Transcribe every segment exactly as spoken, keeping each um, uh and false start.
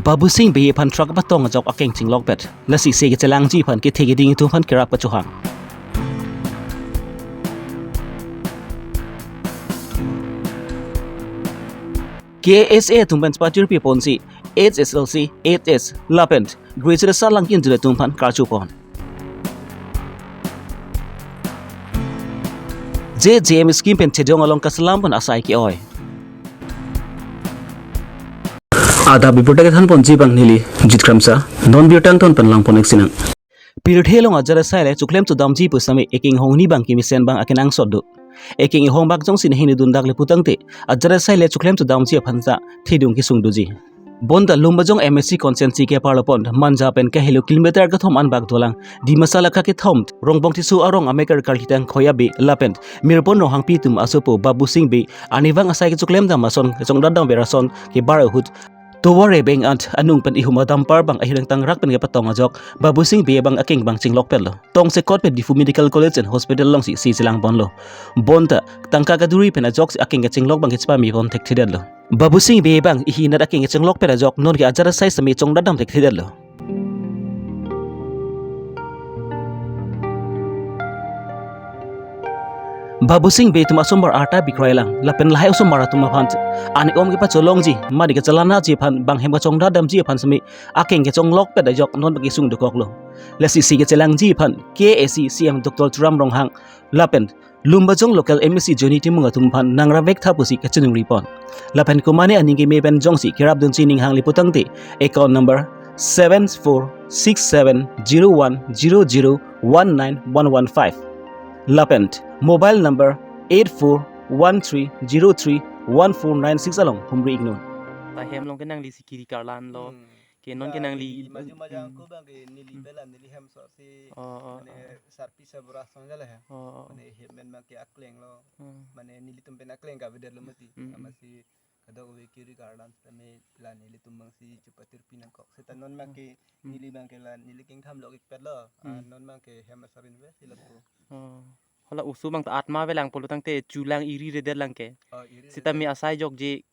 Babusing Bey aphan truck patong ajok akeng chinglokpet. Lasi se kechelangji aphan kethe keding atum aphan kerap kachohang. K S A atum pen patirpi ponsi H S L C, H S lapen graduation langkin jule atum aphan karchupon. J J M scheme pen chejong along kaselam pon asai ke-oi. Adap birta kethan ponji abang neli Jit Kramsa, non birta angton pen langpon-ik sinang. Pirthe along ajar asai le choklem chodamji pusitame ekeng hongni abang kemesen abang akenangsot do. Ekeng ehong bak jongsi nahingno dundakle putangte, ajar asai le choklem chodamji aphan ta thedung kesung doji. Bonta Lumbajong M A C constituency ke-arlo pon Manja pen kahelo kilometer kethom an bak dolang Dimasa lakha kethom Rongbong Tisso arong amek karkar hitang Khoya Bey lapen Mirpon Ronghangpi atum asopo Babusing Bey arnivang asai kechoklem dam ason kechongdat damver ason kebar ahut tovar ebeng ant anung pen ihum a-dumper abang ahireng tangrak pen kepatong ajok Babusing Bey abang akeng abang chinglokpetlo. Tongsekot pen Diphu Medical College and Hospital alongsi se chelangponlo. Bonta tangka kaduri pen ajoksi akeng kachinglok abang kechepamepon thekthedetlo. Babusing Bey abang ihinat akeng kachinglokpet ajok nonke ajar asai sitame chongdat dam thekthedetlo. Babusing Bey atum asomar arta bikroi lang lapen lahai osomar atum aphan anek om kepacholongji mate kachelanaji aphan bang hem kachongdat damji aphan sitame akeng kachinglokpet ajok non abang kesung dokoklo. Lasi se kechelangji aphan K A A C C E M Doctor Tuliram Ronghang lapen Lumbajong local M A C Johnny Timung atum aphan nangrap-ik tha pusi kachiningri pon. Lapen komane aning keme pen jongsi kerapdunji ning hangli putangte account number seven four six seven zero one zero zero one nine one one five lapen mobile number eight four one three zero three one four nine six along humri-iknon. Ta hem along ke nangli si kiri karlan lo. Hmm. Ke non ke nangli, maju maju hmm, angko abang ke neli, hmm, pela neli hem so si, oh, oh, mane, oh, sarpi sabura song jala he. Oh, oh, oh. Mane hem men abang ke akleng lo. Hmm. Mane nelitum pen akleng kavedet lo mati. Hmm, hmm. Amatsi kadokave kiri karlan sitame la nelitum abang si chepatirpi nangkok. Seta non abang ke, hmm, neli abang ke la neli kengtham lok-ikpetlo. Ah, hmm, non abang ke hem asar inve si lapu. Oh. Hala oso abang ta atma avelang pulo tangte chulang iri redet lang ke. Oh, iri redet. Sitame asai jokje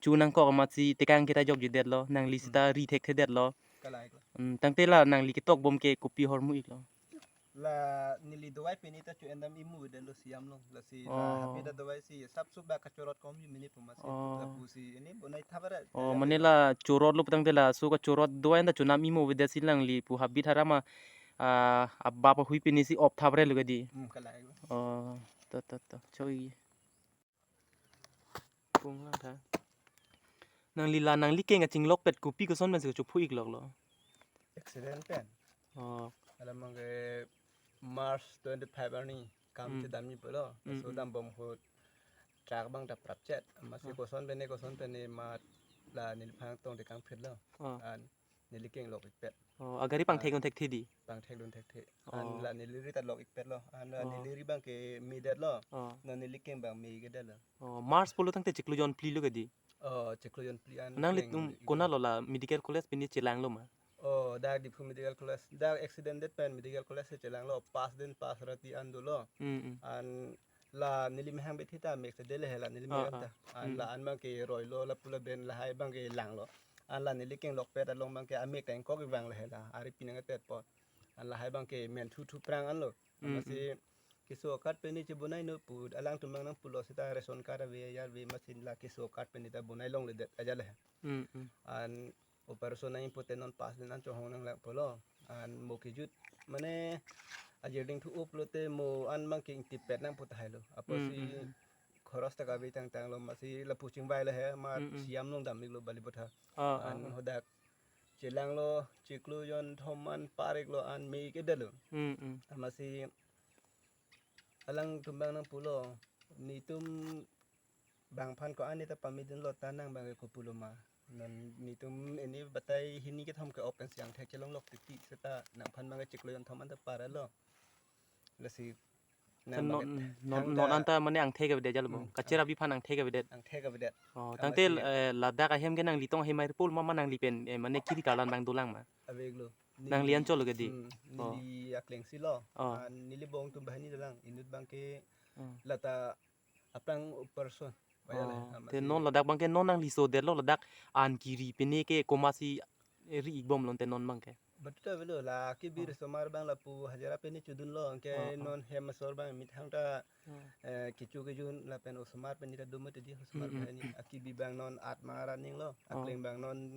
chu nangkok amatsi tekang kita jokjedetlo, nangli seta, hmm, ri thekthedetlo. Kalang-iklo. Hmm, tangte la nangli ketok bom ke kopi ahormu-iklo? La neli dawai pini ta chu endam imu avedetlo siam along. Lasi la, oh, habit adawai si sapsup ba kachorot kom ji mini pu amatsi. Oh. Lapusi ini bonai thabara. Oh, mane la chorotlo putangte laso kachorot dawai ta chonam imu avedet si nangli pu habit harama, ah, abap ahui pini si op thabrelo kedi. Hmm, kalang-iklo. Oh, to, to, to. Choi. Pung lang tha. Nangli la nangli keng kachinglokpet kopi koson pensi kachophu-ikloklo? Accident pen. Oh. Alam abang ke March twenty-five arni kam, hmm, chedamji pulo. Hmm, so, hmm, dambom ahut truck abang ta prapchet. Amatsi, ah, koson pene koson pene mat la neliphan tong de kangphitlo. Oh. An neli kenglok-ikpet. Oh, agari pangthek, ah, dun thekthe di? Pangthek dun thekthe. Oh. An la neli ri ta lok-ikpetlo. An la, oh, neli ri abang ke medetlo. Oh. Non neli keng abang me-ik-edetlo. Oh, March pulo tangte chiklo jonphli lo kedi? Oh, chiklo jonphli an. Nanglitum keng-ik-lo. Konatlo la medical college pini chelanglo ma? Oh, dak Diphu Medical College. Dak accident det pen Medical College si chelanglo. Pas din pas rati an dolo. Mm, mm. An la neli mehang bit hita mek sedele hela neli, ah, mehang ta. Ah. An, mm, la an abang ke roilo lapu laben lahai abang ke langlo. An la neli kenglokpet along abang ke amek ta ingkok-ik vanglo hela. Ari pinang etet pot. An lahai abang ke men thu thu prang anlo. Mm, amatsi, mm, keso card pini chebonai no pu alangtum abang nangpulo seta ration card ave, ajar ave amatsi la keso card pini ta bonai longledet ajat le. Mm, mm. An operation nang important non pas din an chohong nanglang pulo. An mo kejut mane ajirding thu-up lote mo an abang ke ingtipet nang pu tahai lo. Apotsi, mm, mm, mm, khoros ta kave tangtanglo amatsi lapu chingvai le he mat, mm, mm, siam along dam-iklo Balibotha. Ah, ah, an, ah, hadak chelanglo chiklo jonthom an par-iklo an me-ik-edetlo. Mm, mm. Amatsi alangtum abang nangpulo, netum bang aphan ko-an neta pamedunlo ta nang abang ke kopulo ma. Non netum ini batai hini kethom ke-op pensi angthek chelonglok titi seta nangphan abang ke chiklo jonthom an ta parlo. Lasi nang, non, abang ke non, thangta non anta mane angthek avedet jalo bo. Hmm. Kacherap aphan angthek avedet. Angthek avedet. Oh, tangte, amatsi, eh, ladak ahem ke nangli tong ahem airpol ma, ma nangli pen, eh, mane kiri karlan abang dolang ma? Ave-iklo. Nangli, neli anchot lo kedi? Hmm, oh, neli akleng si lo. Oh. Ah, neli bong atum banghini dolang. Inut abang ke, hmm, lata aphrang operation. Bayal, oh, amatsi. Te non ladak abang ke non nangli sodetlo ladak an kiri pini ke komatsi ri-ik bom lonte non abang ke. Betul ta velo, la kebi, oh, osomar abang lapu hajira pini chodunlo, anke, oh, oh, non hem asor abang methang ta, oh, eh, kecho kejun lapen osomar pini ta dum mati di, osomar, mm, mm, banghini, mm, akebi abang non athma ra aning lo, oh, akleng abang non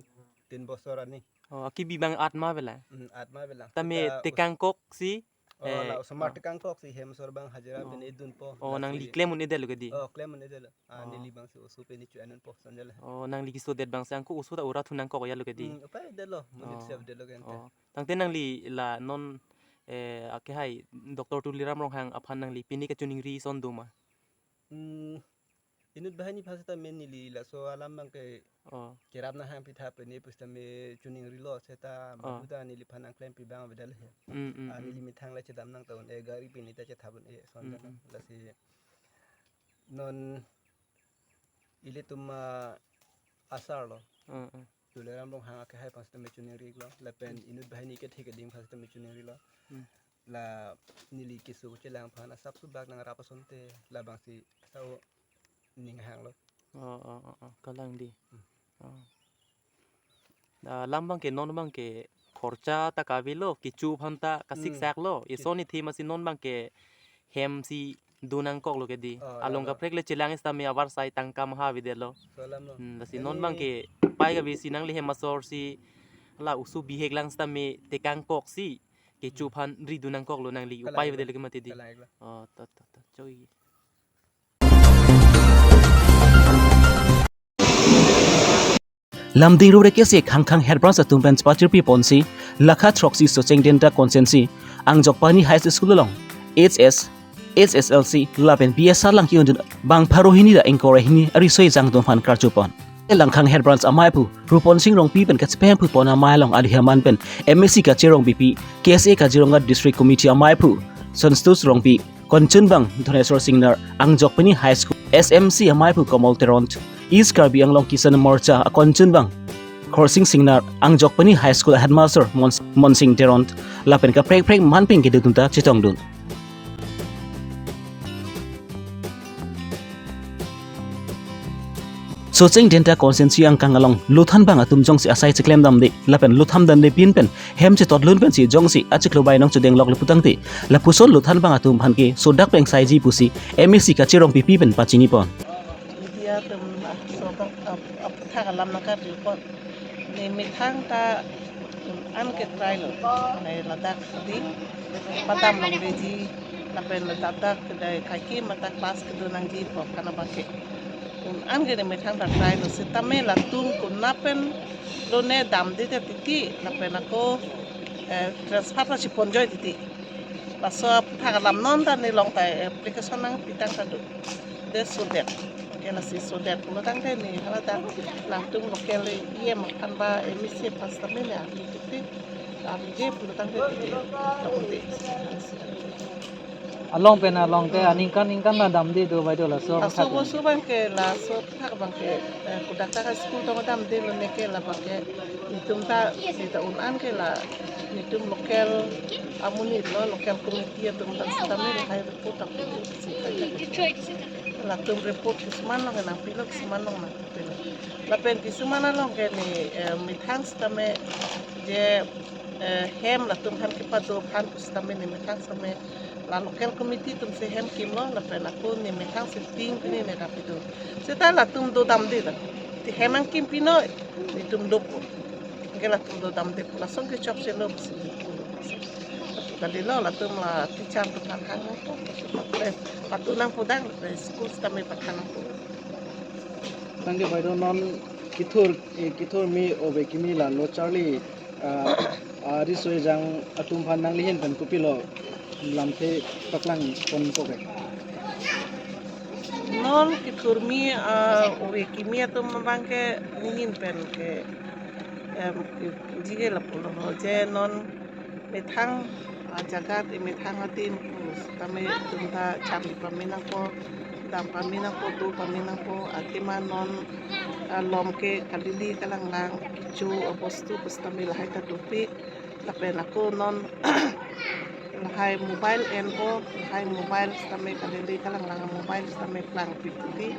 tin bosor ra aning. Oh, akebi abang athma avelang. Hmm, athma avelang. Tame seta tekangkok si, oh, eh, la osomar, oh, tekangkok si hem asor abang hajira, oh, pini dunpo. Oh, lasi nangli klem un-edetlo ke di? Oh, klem un-edetlo. Ah, oh, neli abang si oso pini cho-en unpo, sonjale. Oh, nangli kesodet abang si angko oso ta ura thu nangkok ya lo ke di? Hmm, upai detlo, monit, oh, si avedetlo ke ante. Oh. Tangte nangli la non, eh, akehai Doctor Tuliram Ronghang aphan nangli pini kachiningri ason do ma? Hmm, inut banghini aphan seta me neli laso alam abang ke, oh, kerap nanghang pitha pini pusitame chiningrilo seta, oh, maduta neliphan nangklempi abang avedetlo he. Mm, mm, ah, mm, neli methang le chedam nangta un-e, gari pini ta chethap un-e, mm, sonjale, mm, lasi non ilitum, ah, asar lo. Mm, mm. Tuliram Ronghang akehai aphan sitame chiningri-iklo, lapen inut banghini kethe keding aphan sitame chiningrilo. Hmm. La neli keso chelang aphan asap subak nangrap asonte labang si asap ning hanglo. Oh, oh, oh, oh, kalang di. Hmm. Oh. Ah, alam abang ke non abang ke khorcha ta kavelo, kecho aphan ta kasik, hmm, sak lo. Ke- Eson ithe masi non abang ke hem si dun nangkoklo ke di. Oh, along, lalo, kaprek le chelang sitame avarsai tangka maha avedetlo. So alam lo. Hmm, lasi non, eh, abang ke pai kave si nangli hem asor si la oso bihek lang sitame tekangkok si kecho, hmm, aphan ri dun nangkoklo, nangli, kalang, upai avedetlo ke mati di. Kalang iklo. Oh, to, to, to, choi. Lumding Rural K C A Khangkhang Head Branch atum pen chepachirpi ponsi, lakha throksi Socheng Denta Constituency, Angjokpani High School along H S, H S L C lapen B S R lang ki-undun bang pharo hini ra ingkoi ra hini ariso ejang atum aphan karju pon. Langkhang Head Branch amaiphu Ruponsing Rongpi pen kachepeng phu pon amei along alihaman pen M A C kacherong pipi, K S A Kaziranga District Committee amaiphu Santosh Rongpi, konchunbang Dhoneswar Singnar, Angjokpani High School S M C amaiphu Komol Teron, East Karbi Anglong Kisan Morcha akonchunbang Khorsing Singnar, Angjokpani High School Headmaster Mon-, Monsing Teron, lapen kaprek prek manpeng kedodun ta chetongdun. Socheng Denta Constituency angkang along lothan bang atum jongsi asai cheklem damde lapen lotham damde pin pen hem chetotlun pensi jongsi achiklo bai nong chudeng lok le putangte, lapuson lothan bang atum aphan ke sodak peng saiji pusi M A C kacherong pipi pen pachini pon. Media atum, ah, sodak, ah, aphuthak alam nangkarju pon. Ne methang ta, mm, an ke try lo. Ne ladak di padam longleji, lapen ladak dak kedai kaike mata class kedo nangji pu aphan abang ke. Un-an ke ne methang ta try lo, sitame latum konat pen lone damde te titi, lapen ako, eh, transfer ta chiponjoi titi. Laso aphuthak alam non ta ne along ta application nangpitang ta do. De sodet. Ke lasi sodet pulo tangte ne haladak latum local E M aphan ba M A C aphan sitame ne arni titi. Arni je pulo tangte titi. Tapunte. Along pen along ke, hmm, aningkan ningkan ta damde do bai do laso, laso aphuthak, bosu abang ke, laso aphuthak abang ke, eh, kodak ta school tong damde lo ne ke labang ke, netum ta, seta un-an ke la, netum local amonit lo, local committee atum ta sitame lahai report ta pu si kai ta. Latum report kisuman along nangpilo, kisuman along nangpilo. Lapen kisuman along ke ne, eh, methang sitame je, eh, hem latum aphan kepado aphan pu sitame ne methang sitame la local committee atum si hem kimlo, lapen ako ne methang si tin pini ne rapidun. Seta latum do damde ta. Ti hem nangkim pinoi, netum dopo. Anke latum do damde pu, lason ke chokchelo pusi. Kalilo latum la teacher atum aphan hang nangpo, patu nangpo dang, school sitame pathan nangpo. Tangte bai do non kethur, eh, kethurmi ove kimi la lo charli, ah, ah, riso ejang atum aphan nangli ahin pen kopilo lamthe paklang pon ko ke. Non kethurmi, ah, ove kimi atum abang ke ne ahin pen ke, em, jige lapulo ho je non methang, ah, jagat, methang adim, uh, tame atum ta charli pame nangpo, dam pame nangpo, do pame nangpo, athema non, ah, lom ke kalili kalanglang, kecho, ah, bostu, bostu tame lahai ta dopik, lapen ako non lahai mobile enpo, lahai mobile sitame kalili kalanglang mobile sitame klangpik titi,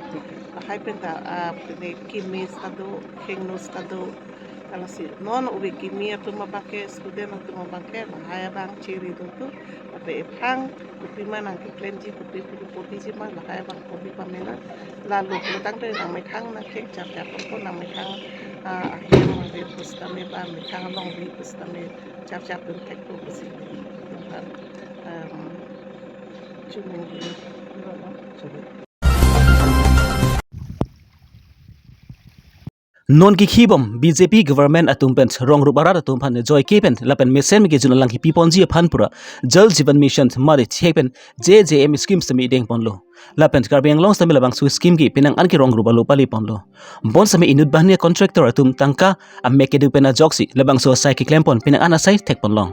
lahai pen ta, ah, pine keme sita do, hingno sita do, Lasi non ove kimi atum abangke, student atum abangke lahai abang chiri dungtu, lapen ephrang kopima nangkeklemji, kopi kopi podiji ma, lahai abang podi pamena, lalu pulo tangte nangmethang nangkeng chap chap po, nangmethang, ah, ahem ave pusitame ba methang along ave pusitame chap chap dun thekpo pusi, um, chuningri. Non kekhibom B J P government atum pen rong rup arat atum aphan joike pen lapen mesen me kejun alang kipi ponji aphan pura Jal Jeevan Mission mari chek pen J J M scheme sitame ideng ponlo. Lapen Karbi Anglong sitame labangso scheme ke penang an ke rong rup alo pale ponlo. Bonsitame inut banghini contractor atum tangka amek kedo pen ajoksi labangso asai keklem pon penang an asai thek ponlong.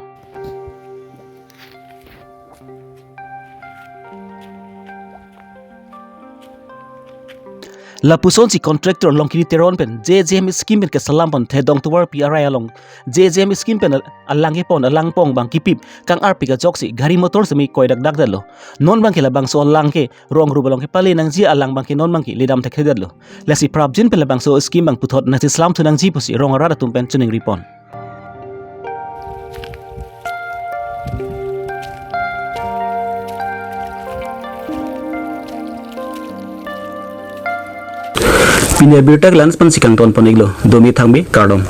Lapusonsi contractor Longkini Teron pen J J M scheme pen kesalam pon Thedong tovar P R I along J J M scheme pen al-, alang kepon alang pong abang kipip kang-arpik ajoksi gari motor sitame koi dak dak detlo. Non abangke labangso alang ke rong rup along kepale nangji alang abangke non abangke ledam thekthedetlo. Lasi prapjin pen labangso scheme abang puthot nangchislam thu nangji pusi rong arat atum pen chuningri pon. Pini abirta ke la-an pensi kangton pon iklo, domi thangbi kardom.